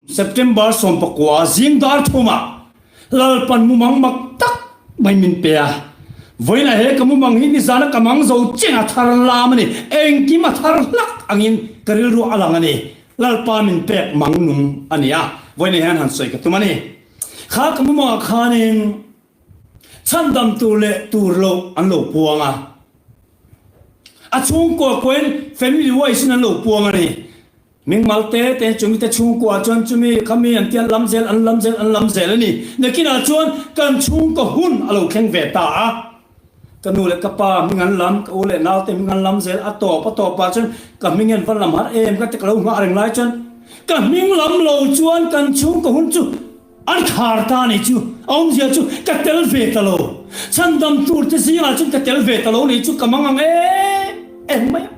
September 19 zing dar thumah Lalpan mumang mak tak mai min pe a. Vawiinah he ka mumang hi nizana ka mang zo cheng a thar lam a ni. Engkim a thar hlak angin ka rilru a lang a ni. Lalpa min pek mang nung a ni a, vawiinah hian han sawi ka tum a ni. Kha ka mumangah khanin chhandam tur leh tur loh an lo puang a. A chhungkua kuain family wise in an lo puang a ni. Ming mal te te chumi te chhungkua chuan chumi khami an tia lam zel an lam zel an lam zel a ni. Nakinah chuan kan chhungkaw hun a lo thleng ve ta a. Ka nu leh ka pa hming an lam, ka u leh nau te hming an lam zel a tawp a tawpah chuan ka hming hian va lam har em ka ti ka lo nghah reng lai chuan ka hming lam lo chuan kan chhungkaw hun chu an khar ta a nih chu. A awmzia chu ka tel ve ta lo. Chhandam tur te zingah chuan ka tel ve ta lo nih chu ka mang ang em em mai a.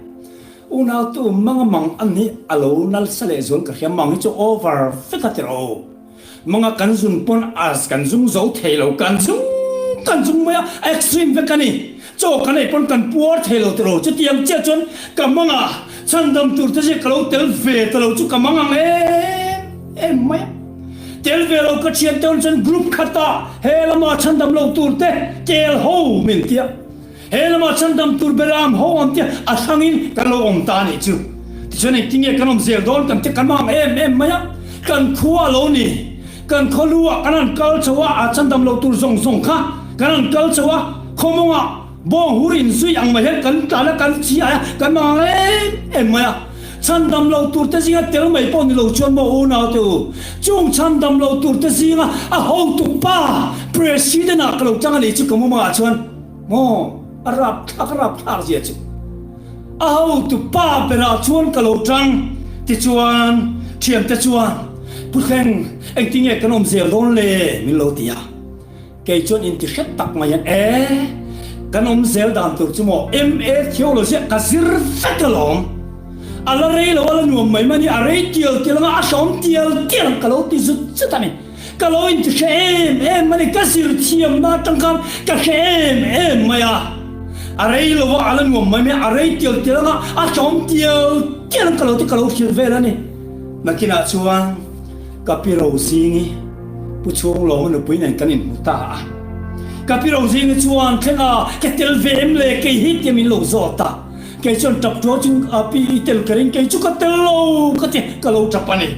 Unautu manga mang an hi a lo nalsa leh zual ka hria, mang hi chu over vek a ti ro. Manga kan zun pawn as kan zung zo thei lo, kan zung kan zung mai a, extreme vek a ni. Chaw kan ei pawn kan puar thei lo ti ro. Chutiang chiah chuan ka manga chhandam tur te zia ka lo tel ve ta lo chu ka mang ang em em mai a. Tel ve lo ka thian te chuan group khatah he lama chhandam lo tur te tel ho min tia. He lamah chhandam tur Balaam ho awm te a thlangin kan lo awm ta a nih chu. Tichuan engtin nge kan awm zel dawn kan ti kan mam em em mai a, kan khua a lo ni. Kan khaw lu ah kan han kal chho a, a chhandam lo tur zawng zawng kha kan han kal chho a, khaw mawngah bawng hur inzui ang mai hian kan tlan a, kan chi ai a, kan mang em em mai a. Chhandam lo tur te zinga tel mai pawh ni lo chuan maw unau te u, chung chhandam lo tur te zinga a hotu pa President ah ka lo tang a nih chu ka mumangah chuan. Maw? A rapthlak a rapthlak zia chu. A hotu pa berah chuan ka lo tang. Tichuan, thiante chuan, Pu Thleng, engtinge kan awm zel dawn le? min lo ti a. Kei chuan inti hret tak mai hian, E, kan awm zel dan tur chu maw? MA Theology ah ka zir vek alawm. A la rei lo, a la nuam mai mai a ni, a rei tial tial anga a hlawm tial tial ang ka lo ti zut zut a ni. Ka lo inti hre em em a ni, ka zir thiamna atang khan ka hre em em mai a. A rei lo a, a la nuam mai mai a, a rei tial tial anga a tlawm tial tial ang ka lo ti ka lo hrilh vel a ni. Nakinah chuan ka pi Rozingi Pu Chhunglawma nupui nen kan inhmu ta a. Ka pi Rozingi chuan thleng a, ka tel ve em le kei hi tia min lo zawt a. Kei chuan tap tuau chung a pi i tel ka ring, kei chu ka tel lo ka ti, ka lo tap a ni.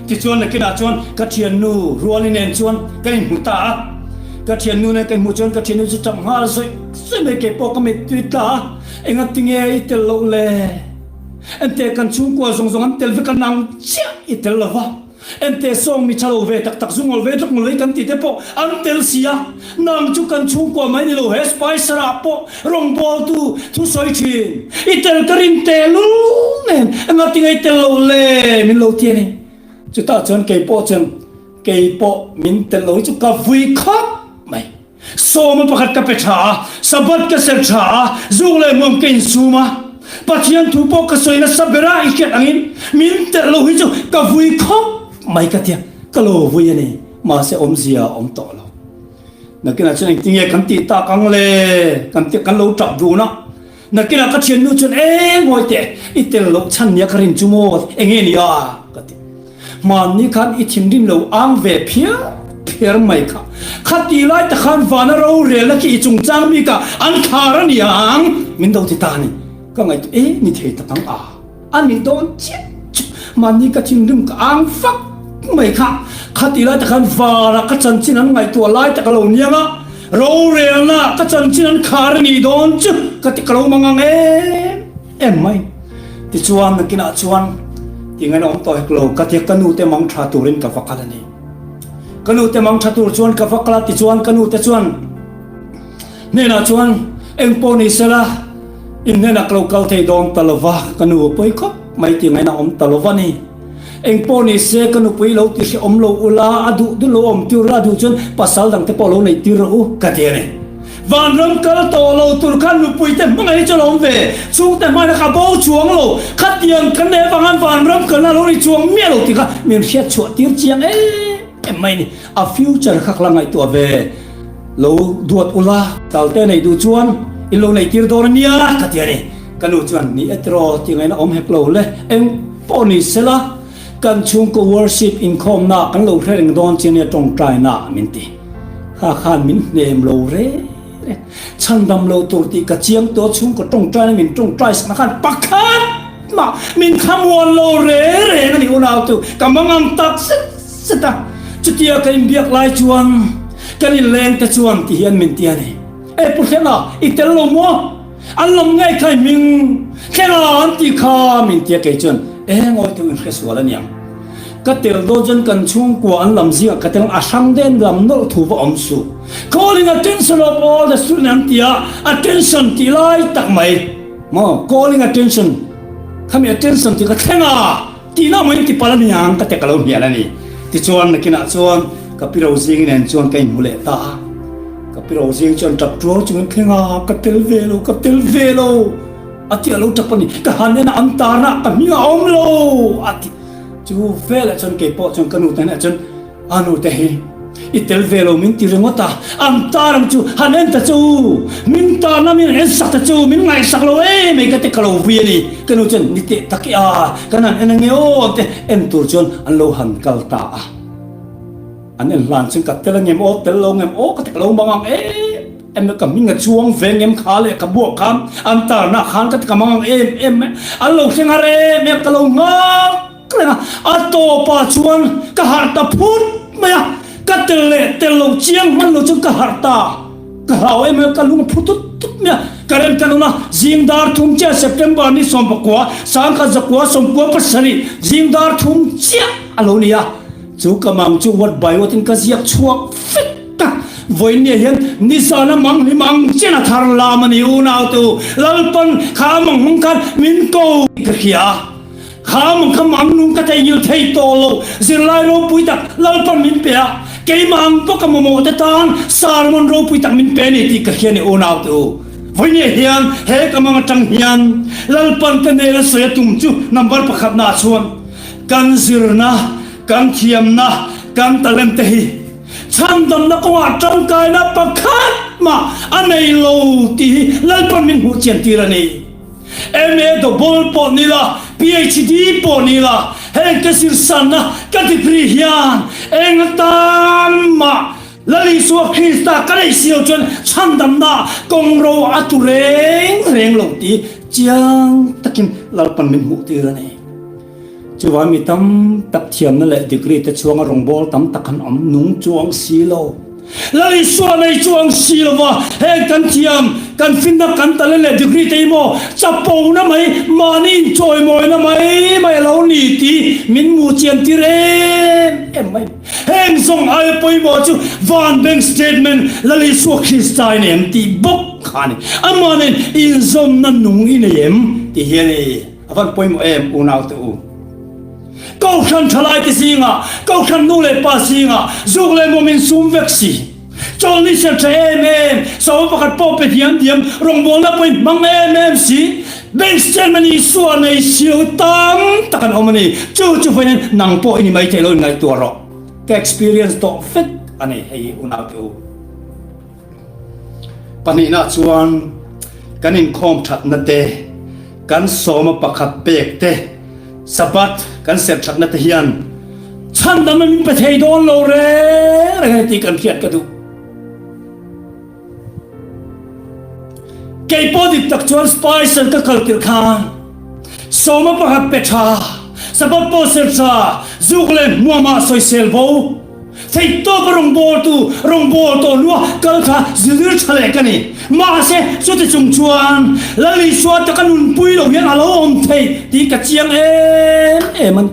Tichuan nakinah chuan ka thiannu Ruali nen chuan kan inhmu ta a. Ka thiannu nen kan inhmuh chuan ka thiannu chu tap nghal zawih zawih mai, kei pawh ka mittui tla a, enga tinge i tel loh le? Enteh kan chhungkua zawng zawng an tel vek a, nang chiah i tel lo va. Ente sawng mi tha lo ve tak tak zu ngawl ve tluk ngawl kan tih te pawh an tel si a, nang chu kan chhungkua mai ni lo he Spicer ah pawh rawngbawltu thu sawi thin i tel ka rin teh lul nen enga tinge i tel lo le min lo ti a ni. Chutah chuan kei pawh chuan kei pawh min tel lo hi chu ka vui khawp mai. Sawma pakhat ka pe tha a, Sabbath ka serh tha a, zuk leh hmuam ka insum a, Pathian thu pawh ka sawi nasa ber a, i hriat angin min telh lo hi chu ka vui khawp mai ka tia, ka lo vui a ni, mahse awmzia a awm tawh lo. Nakinah chuan engtinge kan tih tak ang le, kan ti kan lo tap dun a, nakinah ka thiannu chuan eng ngawi teh, i tel loh chhan nia ka rin chu maw, enge ni a? ka ti. Hmanni khan i thinrim lo ang ve phiar phiar mai kha. Khati lai tak khan vana rorelna khi i chungchang bikah an khar a ni ang min do ti ta a ni. Ka ngaihtuah e ni thei tak ang a a ni dawn chiah chu. Hmanni ka thinrim ka ang fak mai kha. Khati lai tak khan vana ka chanchin an ngaihtuah lai tak a lo niang a, rorelna ka chanchin an khar a ni dawn chu ka ti ka lo mang ang em em mai. Tichuan nakinah chuan tingain a awm tawh hek lo, ka tia ka nu te mang tha turin ka va kal a ni. Ka nu te mang tha tur chuan ka va kal a, tichuan ka nu te chuan hnenah chuan eng pawh ni sela in hnenah ka lo kal thei dawn ta lova, ka nu a pawi khawp mai tingain a awm ta lova ni. Eng pawh ni se ka nupui lo ti hrehawm lo ula, a duh duh lo awm tir ula, a duh chuan pasal dang te pawh lo neih tir rawh u, ka ti a ni. Vanram kal tawh lo tur khan nupui te hmangaih hi chu a lo awm ve, chhungte hmaina kha bo chuang lo, khatiang kan nei avang khan vanram kalna a lo ni chuang miah lo tih kha min hriat chhuah tir chiang em em mai a ni. A future kha ka la ngaihtuah ve lo duat ula, talte neih duh chuan in lo neih tir dawn a nia, ka ti a ni. Ka nu chuan, Ni e tiraw, ti ngaihna awm hek lo le, eng pawh ni sela. Kan chhungkaw worship inkhawmna kan lo hre reng dawn che nia tawngtaina min ti. Kha khan min hnem lo reng reng. Chhandam lo tur tih ka chiang tawh chhungkaw tawngtaina min tawngtai sakna khan pakhat mah min thlamuan lo reng reng a ni unau tu ka mangang tak zet zet a. Chutia ka inbiak lai chuan kan inleng te chuan ti hian min ti a ni. E Pu Thlenga i tel lo maw? An lam ngei kha i hming Thlenga an tih kha min tia kei chuan e ngawi teuh in hre sual a niang. Ka tel dawn chuan kan chhungkua an lam zingah ka tel ang a hrang den lam nawlh thu va awm suh. Calling attention of all the student an ti a, attention tih lai tak mai maw calling attention khami attention tih kha Thlenga tihna mai ti palh a niang ka ti ka lo hnial a ni. Tichuan nakinah chuan ka pi Rozingi nen chuan ka inhmu leh ta a. Ka pi Rozing chuan tap tuau chungin thleng a, ka tel ve lo, ka tel ve lo a ti a lo tap a ni. Ka han en a, an tarna ka hming a awm lo a ti. Chu velah chuan kei pawh chuan ka nu te hnenah chuan, A nu te hi i tel ve lo min ti ringawt a, an tar ang chu han en ta chu, min tarna min en sak ta chu, min ngaihsak lo em ei ka ti ka lo vui a ni. Ka nu chuan ni teh tak i a, kan han en ange aw te en tur chuan an lo han kal ta a. An en hlan chuan ka tel a ngem aw, tel lo ngem aw ka ti ka lo mang ang em em a, ka hming a chuang ve ngem kha leh ka buak khan an tarna khan ka ti ka mang ang em em a, an lo thleng har em em ka lo nghak reng a, a tawpah chuan ka harh ta phut mai a, ka tel leh tel lo chiang hman lo chuan ka harh ta, ka hlau em em a, ka lung a phu tut tut mai a, ka rem ta nuna zing dar thum chiah September ni 19 1997 zing dar thum chiah a lo ni a. Chu ka mang chu word by word in ka ziak chhuak vek a, vawinia hian nizana mang hi mang chen a thar lam a ni unau te u, Lalpan kha mang hmang khan min ko tih ka hria a, kha mang kha mang nung ka theihnghilh thei tawh lo, zirlai ropui tak Lalpan min pe a, keimah ang bawka mamawh te tan sermon ropui tak min pe a ni tih ka hria a ni unau te u. Vawinia hian he ka mang atang hian Lalpan ka nel a sawi a tum chu number pakhat na ah chuan Kan zirna, kan thiamna, kan talent te hi chhandamna kawngah tangkaina pakhat mah a nei lo tih hi Lalpan min hmuh chian tir a ni. MA double pawh ni la, PhD pawh ni la, heng ka zirsanna ka degree hian eng atan mah Lal Isua Krista ka neih si lo chuan chhandamna kawng ro a tu reng reng lo tih chiang takin Lalpan min hmuh tir a ni. Chuvang mi tam tak thiamna leh degree te chhuanga rawngbâwl tam tak an awm nung chuang si lo. Lal Isua nei chuang si lo va, heng kan thiam, kan finna, kan talent leh degree te hi maw chapona mai, mahni inchawimawina mai mai a lo ni tih min hmuh chian tir em em mai. Heng zawng aia pawimawh chu van bank statement Lal Isua Krista i nei em tih bawk kha a ni. Amah nen inzawmna nung i nei em tih hi a ni. A van pawimawh em unau te u. Kohhran thalai te zingah, Kohhran nu leh pa zingah zuk leh mawm in sum vek si. Chawlni ser tha em em, sawma pakhat pawh pe diam diam, rawngbawlna pawh in hmang em em si. Bank statement Isua nei sio tam tak an awm a ni. Chu chu vawiin nang pawh i ni maithei lo in ngaihtuah rawh. Ka experience tawh vek a ni hei unau te u. Pahnihna chuan kan inkhawm thatna te, kan sawma pakhat pek te, Sabbath kan serh thatna te hian chhandamna min pe thei dawn lo reng reng a ni tih kan hriat ka duh. Kei pawh dik tak chuan Spicer ka kal tirh khan sawma pakhat pe tha, Sabbath pawh serh tha, zuk leh hmuamah sawisel bo, Theihtawp a rawngbawltu rawngbâwl tawh hnua kal kha zir tha leh ka ni. Mahse, chuti chung chuan Lal Isua taka nunpui lo hian a lo awm thei tih ka chiang em em a ni.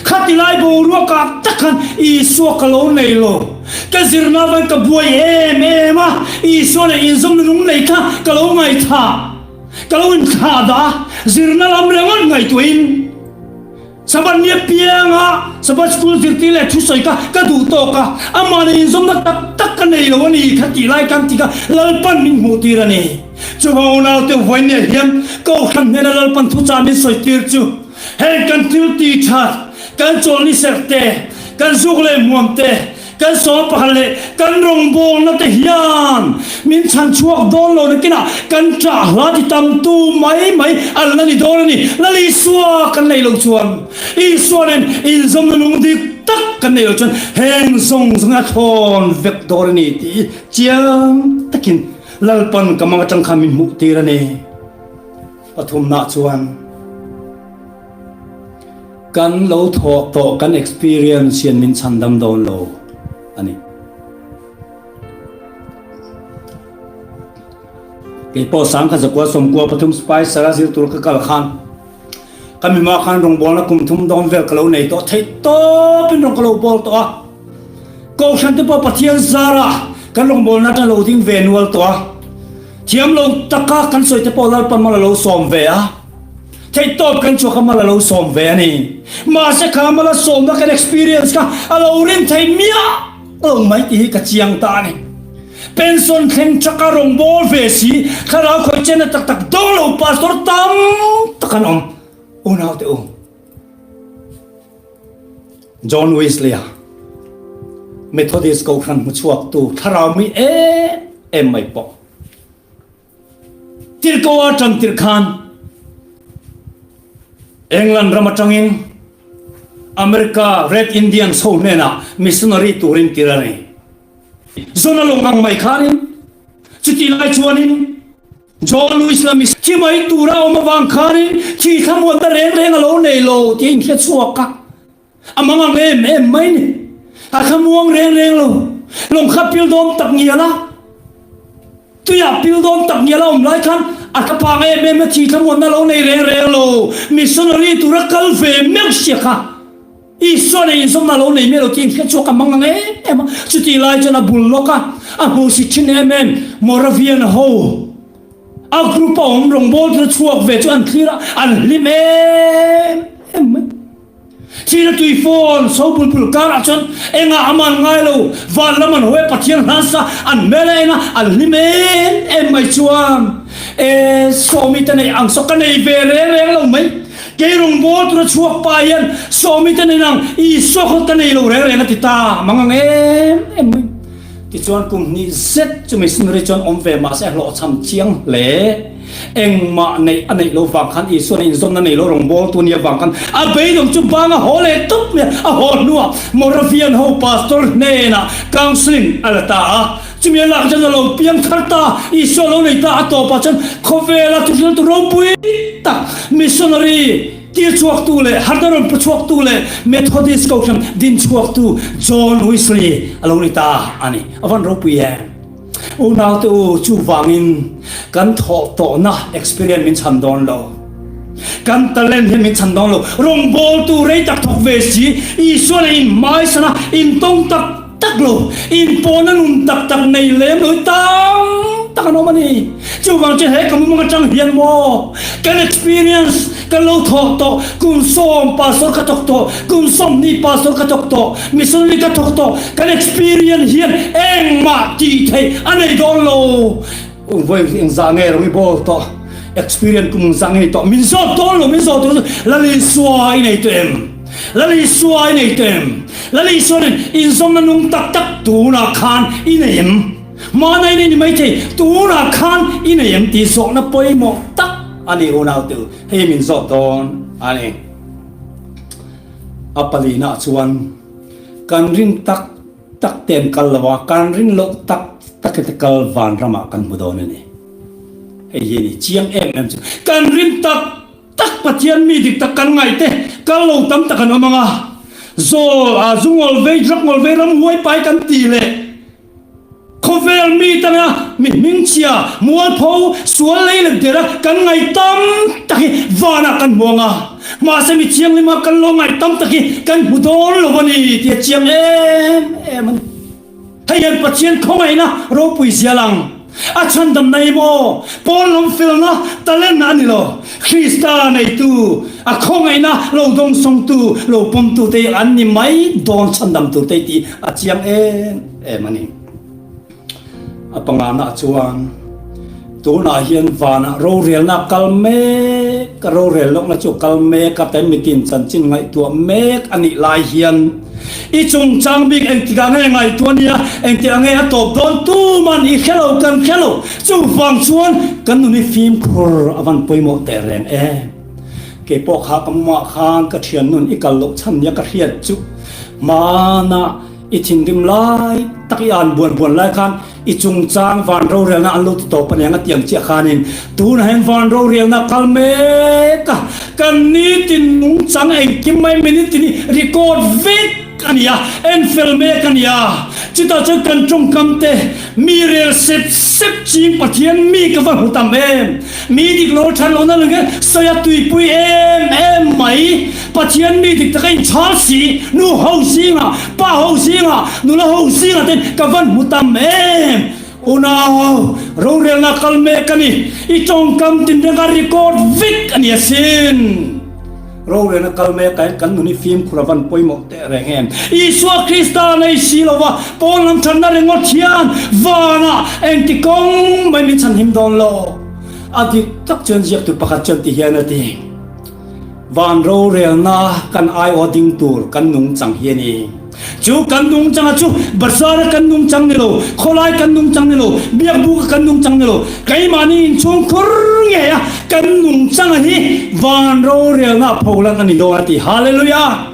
Khati lai boruakah tak khan Isua ka lo nei lo. Ka zirna avangin ka buai em em a, Isua leh inzawmna nung nei kha ka lo ngaithla, ka lo inthlah dah a, zirna lam ringawt ngaihtuahin. Sabbath ni apianga Sabbath School zirtir leh thusawi kha ka duh tawk a, amah nen inzawmna tak tak ka nei lo a ni kha tih lai kan ti kha Lalpan min hmuh tir a ni. Chuvang unaute vawinia hian Kohhran hnena Lalpan thuchah min sawi tir chu heng kan thil tih that, kan chawlhni serh te, kan zuk leh hmuam te, Kan sawm pakhat leh kan rawngbawlna te hian min chhan chhuak dawn lo nakinah kan ṭah hla ti tamtu mai mai an la ni dawn a ni. Lal Isua kan neih loh chuan Isua nen inzawmna nung dik tak kan neih loh chuan heng zawng zawng hi a thlawn vek dawn a ni tih chiang takin Lalpan ka mang atang khan min hmuh tir a ni. Pathumna chuan kan lo thawh tawh kan experience hian min chhandam dawn lo a ni. Kei pawh sangkhat zakua sawmkua pathum Spicer a zir tur ka kal khan ka mima khan rawngbawlna kum thum dawn vel ka lo nei tawh theih tawpin rawng ka lo bawl tawh a. Kohhran te pawh Pathian zara kan rawngbawlna atang lo ding ve nual tawh a, thiam lo taka kan sawi te pawh Lalpa mal a lo sawm ve a, theihtawp kan chhuak a mal a lo sawm ve a ni. Mahse kha mal a sawmna kan experience kha a lo rin thei miah lo mai tih hi ka chiang ta a ni. Pension thleng chaka rawngbâwl ve si, thlarau khawih chenna tak tak dawng lo pastor tam tak an awm. Unaute u. John Wesley-a, Methodist Kohhran hmuchhuaktu thlarau mi em em mai pawh Tirhkoa tan tirh khan England ram atangin America Red Indians ho hnenah missionary turin tir a ni. John-a lo ngang mai khanin chutih lai chuanin John Lewis lam i thi mai tura awm avang khanin thi thlamuanna reng reng a lo nei lo tih a inhre chhuak a, a mang ang em em mai ni. A thlamuang reng reng lo. Lawng kha pil dawn tak ngial a, tuiah pil dawn tak ngial a awm lai khan a thlaphang em em a, thi thlamuanna lo nei reng reng lo. Missionary tura kal ve meuh sia kha. Isua nei inzawmna lo nei miah lo tih inhriat chhuak a mang ang em em a. Chutih lai chuan a bul lawk a, a hmuhsit thin em em Moravian ho a group a awm rawngbâwl tura chhuak ve chu an thlir a, an hlim em em mai. Thihna tui fawn so bul bul karah chuan engah a man ngai lo, van lam an hawi a, Pathian hlansa an hmel a en a, an hlim em em mai chuan e sawmi te neih ang saw ka nei ve reng reng lo mai. Kei rawngbâwl tura chhuak pa hian sawmi te nen ang Isua khaw ka nei lo reng reng a ti ta mang ang em em mai. Tichuan kum hnih zet chu missionary chuan awm ve mahse a hlawhchham chiang hle. Engmah neih a neih lo vang khan Isua nen inzawmna nei lo rawngbâwl tu nia vang khan a beidawng chu bang a haw leh tawp mai a. A haw hnuah Moravian ho pastor hnenah counselling a la ta a. Chumi a lak chuan a lo piang thar ta, Isua lo nei ta, a tawpah chuan khawvela thuhriltu ropui tak, missionary tir chhuaktu leh harna rawn pu chhuaktu leh Methodist Kohhran din chhuaktu John Wesley a lo ni ta a ni. A van ropui em? Unaute u, chuvangin kan thawh tawhna experience min chhan dawn lo. Kan talent hian min chhan dawn lo. Rawngbawltu rei tak thawk ve si, Isua nen inhmaisana intawng tak tak lo, inpawhna nun tak tak nei lem lo hi tam tak an awm a ni. Chuvang chuan he ka mumang atang hian maw kan experience kan lo thawh tawh, kum sawm pastor ka thawk tawh, kum sawmhnih pastor ka thawk tawh, missionary ka thawk tawh, kan experience hian engmah tih theih a nei dawn lo. Vawi engzah nge rawng i bawl tawh, experience kum engzah nge ni tawh, min zawt dawn lo, min zawt dawn lo, Lal Isua i nei tawh em? Lal Isua i nei tawh em? Lal Isua nen inzawmna nung tak tak tunah khan i nei em? Mahna i nei ni maithei, tunah khan i nei em tih zawhna pawimawh tak a ni unaute u, hei min zawt dawn a ni. A palinah chuan kan rin tak tak te an kal lo a, kan rin loh tak tak te kal vanramah kan hmu dawn a ni. Hei hi a ni chiang em em chu. Kan rin tak tak Pathian mi dik tak kan ngaih te kal lo tam tak an awm ang a, zawl a zu ngawl vei, drug ngawl vei, ramhuai pai kan ti leh Khawvel mi tanga mi hmingchhia, mualpho, sual lei leh dera kan ngaih tam tak hi vanah kan hmu ang a, mahse mi thianghlima kan lo ngaih tam tak hi kan hmu dawn lo a ni tih a chiang em em a ni. Hei hian Pathian khawngaihna ropui zia lang a chhandamna hi maw Paul lam felna talent a ni lo, Krista neitu, a khawngaihna lo dawngsawngtu, lo pawmtute hi an ni mai dawn chhandam turte tih a chiang em. em a ni. A pangana chuan tunah hian vanah rorelna kal mek a. Ka rorel lohna chu kal mek a, kan mitin chanchin ngaihtuah mek a nih lai hian i chungchang bik engtikah nge ngaihtuah nia, engtikah nge a tawp dawn tuman i hre lo, kan hre lo. Chuvang chuan kan nun hi fimkhur a van pawimawh teh reng em. Kei pawh kha ka mumah khan ka thian nun i kal loh chhan nia ka hriat chu hmanah i thinrim lai tak i an buan buan lai khan I chungchang van rorelna an lo ti tawp aniang a tiang chiah khanin tunah hian van rorelna kal mek a, kan nitin nungchang engkim mai minute tin hi record vek a ni a, en fel mek a ni a, chutah chuan kan tawngkam te mi rel sep sep ching Pathian mi ka va hmu tam em, mi dik lo than lohna lang hian sawi a tuipui em em mai. Pathian mi dik taka inchhal si, nu ho zingah, pa ho zingah, nula ho zingah ten ka van hmu tam em! Unau, rorelna kal mek a ni, i tawngkam tinrenga record vek a ni asin. Rorelna kal mek ah hian kan nun hi fimkhur a van pawimawh teh reng em? Isua Krista nei si lova pawn lam thatna ringawt hian vanah engti kawng mai min chhanhim dawn lo. A dik tak chuan ziaktu pakhat chuan ti hian a ti. Van rorelna kan aiawh ding tur kan nungchang hi a ni. Chu kan nungchanga chu bazara kan nungchang ni lo, khawlai kan nungchang ni lo, biakbuka kan nungchang ni lo, keimahni inchhungkhur ngeia kan nungchanga hi van rorelna a pholan a ni dawn a ti. Hallelujah!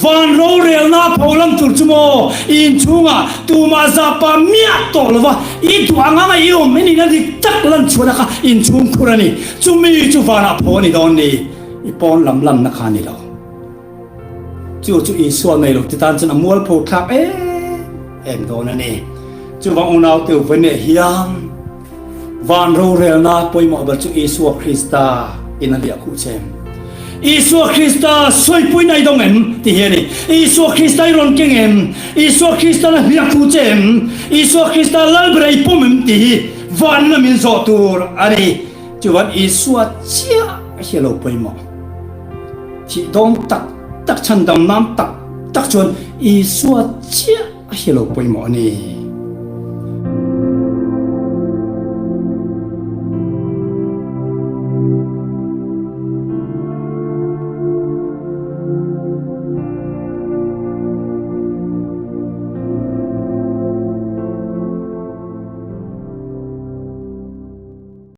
Van rorelna a pholan tur chu maw i inchhungah tumah zahpa miah tawh lova i duh ang anga i awm i nihna dik tak lan chhuahna kha inchhungkhur a ni. Chumi chu vanah pho a ni dawn ni, i pawn lam lanna kha a ni lo. Chu chu Isua nei lo ti tan chuan a mualpho thlak em em dawn a ni. Chuvang unaute vawiinah hian Van rorelna pawimawh ber chu Isua Krista in a liah khuh che. Isua Krista sawipui nai dawng em? Ti hi a ni. Isua Krista i rawn keng em? Isua Krista na hliah khuh che em? Isua Krista lal ber i pawm em? Ti hi van lamin zawh tur a ni. Chuan Isua chiah hi a lo pawimawh. Thih dawng tak tak chhandam nan tak tak chuan Isua chiah hi a lo pawimawh a ni.